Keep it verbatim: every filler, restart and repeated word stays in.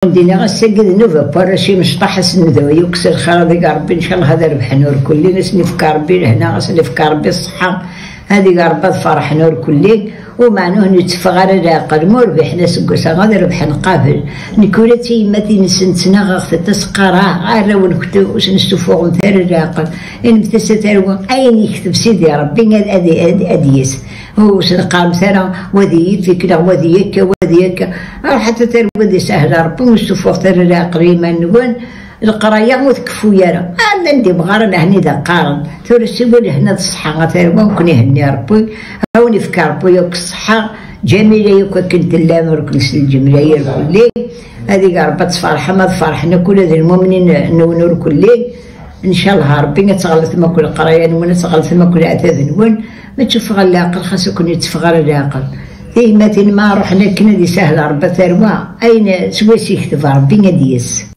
Dini ass-agi d nnuba n warrac imecṭaḥ, ass n dwa yukkes lxir, ad ig Ṛebbi ncallah ad rebḥen ur kulli, ad sen-ifk Ṛebbi lehna, ad sen-ifk Ṛebbi ṣṣeḥḥa, ad ig Ṛebbi ad ferḥen ur kulli. Umeɛnuh ur netteffeɣ ara leɛqel, ma ur rbiḥen aseggas-a ad rebḥen qabel. Nekk ula d tiyemmatin-nsen ttnaɣeɣ-tent, as qqareɣ arraw-nkent ur sen-ssufuɣemt ara leɛqel, inimt-as a tarwa ayen yekteb Sidi Ṛebbi ad, ad, ad, ad yes. Ur sen-qqaremt ara wa ad iyi-fik neɣ wa ad iyi-akka, wa ad iyi-akka. Ruḥet a tarwa ad isahel Ṛebbi, ur ssufuɣet ara leɛqel i yiman-nwen. Leqraya ur tkeffu ara. Am anda imɣaren ahni da qqaren. Tura siwa lehna d ṣṣeḥḥa a tarwa, ur ken-ihenni Ṛebbi. A wen-ifk Ṛebbi yakk ṣṣeḥḥa. Ǧamila yakk akken tellam ur ken-sel ǧemla irkelli. Ad ig Ṛebbi ad tferḥem, ad ferḥen akk ula d lmumnin-nwen ur kulli. Ncallah Ṛebbi ad tɣelltem akk leqraya-nwen, ad tɣelltem akk leɛtab-nwen. Ma tteffeɣ leɛqel, xas ur ken-itteffeɣ ara leɛqel. Tiyemmatin ma ruḥen akken ad isahel Ṛebbi a tarwa, ayen swayes yekteb Ṛebbi ad yes.